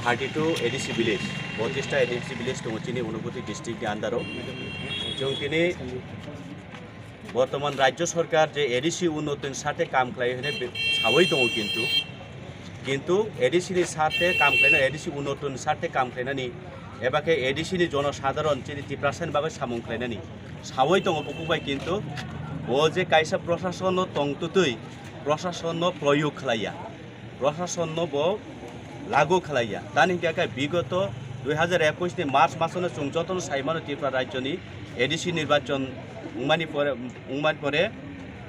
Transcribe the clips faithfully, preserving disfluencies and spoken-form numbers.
Thirty two A D C village, botista A D C village tongo chini Unakoti district ni under o. Chwng tini bortoman rajyo sarkar je A D C unnotin sarte kam khlai hwnwi be-, sawi tongo kintu, kintu A D C ni sarte kam khlaina, A D C unnotin sarte kam khlainani eba khe A D C ni jono sadharon chini Tiprasa ni bagwi samung khlainani sawi tongo bukhuk bai, kintu bo je kaisa prasasonno tongtwtwi prasasonno proyog khlaiya. Prasasonno bo lagu khlaiya. Tani hwnkhe khe bigoto dui hazar ekush ni March masono chwng jotono saimano Tripura rajyoni A D C nirbachon wngmani pore, wngmani pore,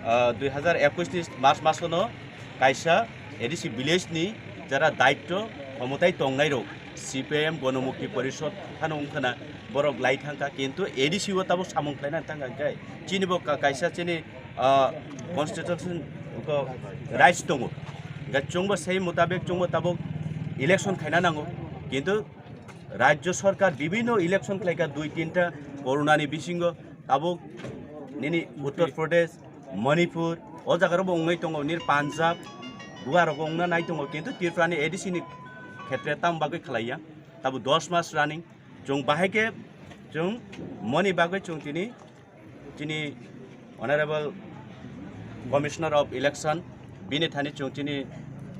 ah, dui hazar ekush ni March masono kaisa A D C village ni jara daityo khomotai tongnairok C P I M Gonomukti Porishod phano wngkhana borok lai thangkha, kintu A D C o tabuk samung khlaina thangkha hwnkhe chini bo ka-, kaisa chini ah, constitution ko rights tongo. Hingke chwngbo sei mutabik chwngbo tabuk election khaina nango. Kintu rajyo sarkar bibhinno election khlaika dui tinta corona ni bisingo tabuk nini Uttar Pradesh, Manipur, o jaga rokbo wngwi tongo, nini Punjab, Goa rogo wngna nai tongo. Kintu Tripura ni A D C ni khetre tam bagwi khlaiya. Tabuk dos mas running. Chwng bahai khe chwng moni bagwi chwng tini chini Honorable Commissioner of Election bini thani chwng chini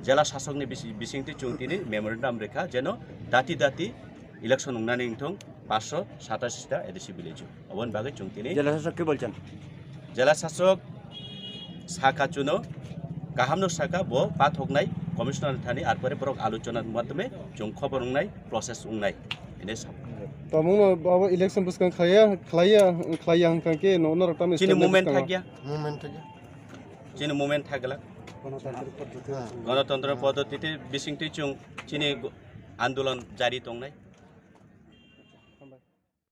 jela sasokni bisi-, bisingtwi chwng tini memorandum rikha, jeno dati dati election wngnani wngthong paanch sho satashi ta A D C village o. Oboni bagwi chwng tini Jela sasok ke bolchan? Jela sasok saka chuno kahamno saka bo pathoknai commissioner thani, arpore borok alochona madhyome chwng khobor wngnai, process wngnai. Ine sa. Tamungno abo election bwskang khlaiya, khlaiya, khlaiya hwnkha khe no norok tamni Chini statement movement bwskango. Thakya. Movement thakya. Chini movement thakla. Ganatantri poddhoti. Ganatantri poddhoti te bisingtwi chwng chini go-, andolon jari tongnai.